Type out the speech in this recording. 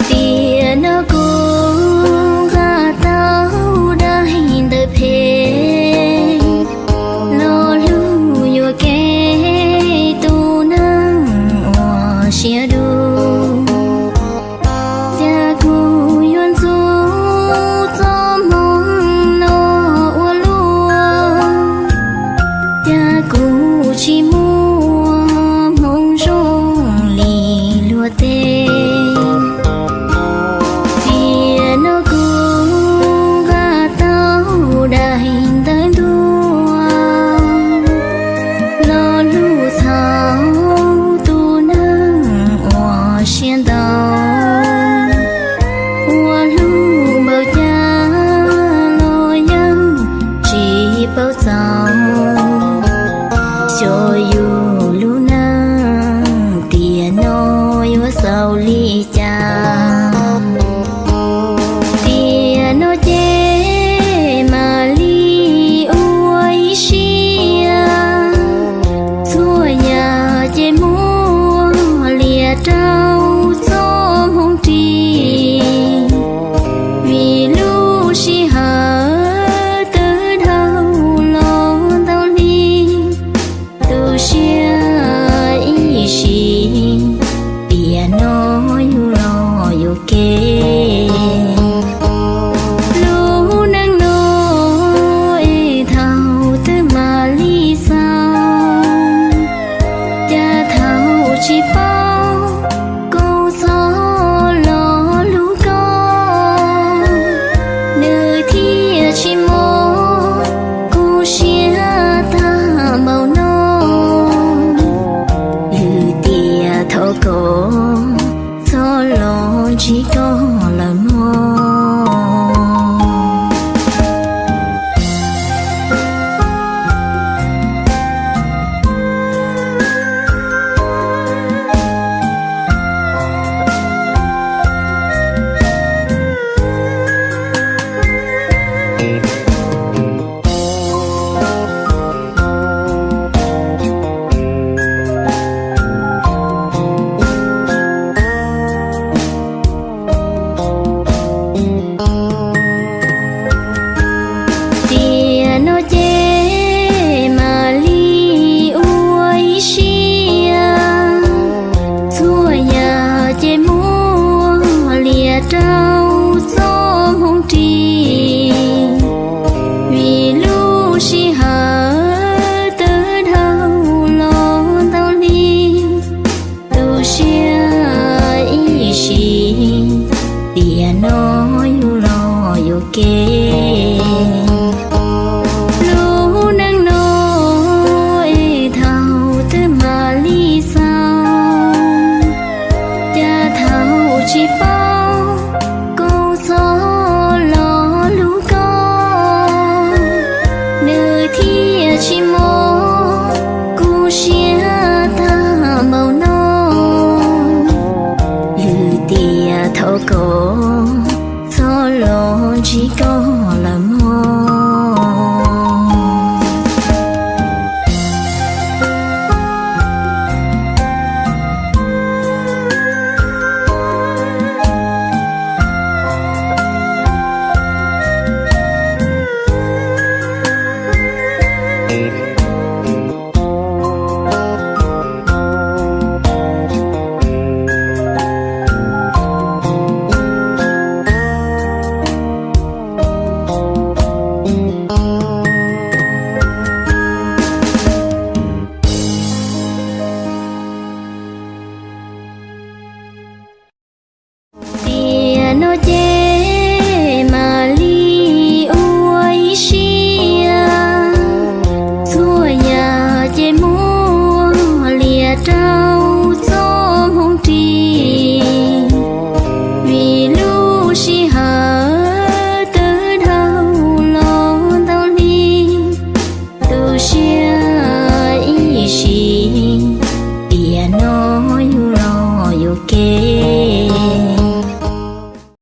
Tiam no kuv nqa tau daim ntawv phem, lo lus yuam kev tus neeg uas siab dub. Cas kuv yuav ntxub txoj hmoo no ua luaj, cas kuv tsis muaj hmoo zoo li luag tej. Tiam no kuv nqa tau daim ntawv ntuas, lo lus txhaum tus neeg uas siab ntau, ua hlub npaum cas los yeej tsis paub txaus. Xyov yus lub neej tiam no yuav xaus li cas. Tiam no ces mam li ua ib siab, txhua yam ces muab liam rau txoj hmoo ris. Vim lub sij hawm twb dhau los ntau hli, tu siab ib sim, tiam no yus los yuam kev. Lub neej no es thaum twg mam li xaus, cas thaum tsis paub kuv txhob los hlub koj, nws thiaj tsis mob kuv siab tag npaum no. Lwm tiam thov kom txhob los ntsib koj lawm mog. Tiam no ces mam li ua ib siab, txhua yam ces muab liam rau txoj hmoo ris. Vim lub sij hawm twb dhau los ntau hli, tu siab ib sim, tiam no yus los yuam kev. Lub neej no es thaum twg mam li xaus, cas thaum tsis paub kuv txhob los hlub koj, nws thiaj tsis mob kuv siab tag npaum no. Lwm tiam thov kom txhob los ntsib koj lawm mog. Tiam no ces mam li ua ib siab, txhua yam ces muab liam rau txoj hmoo ris. Nyob yus los yus kev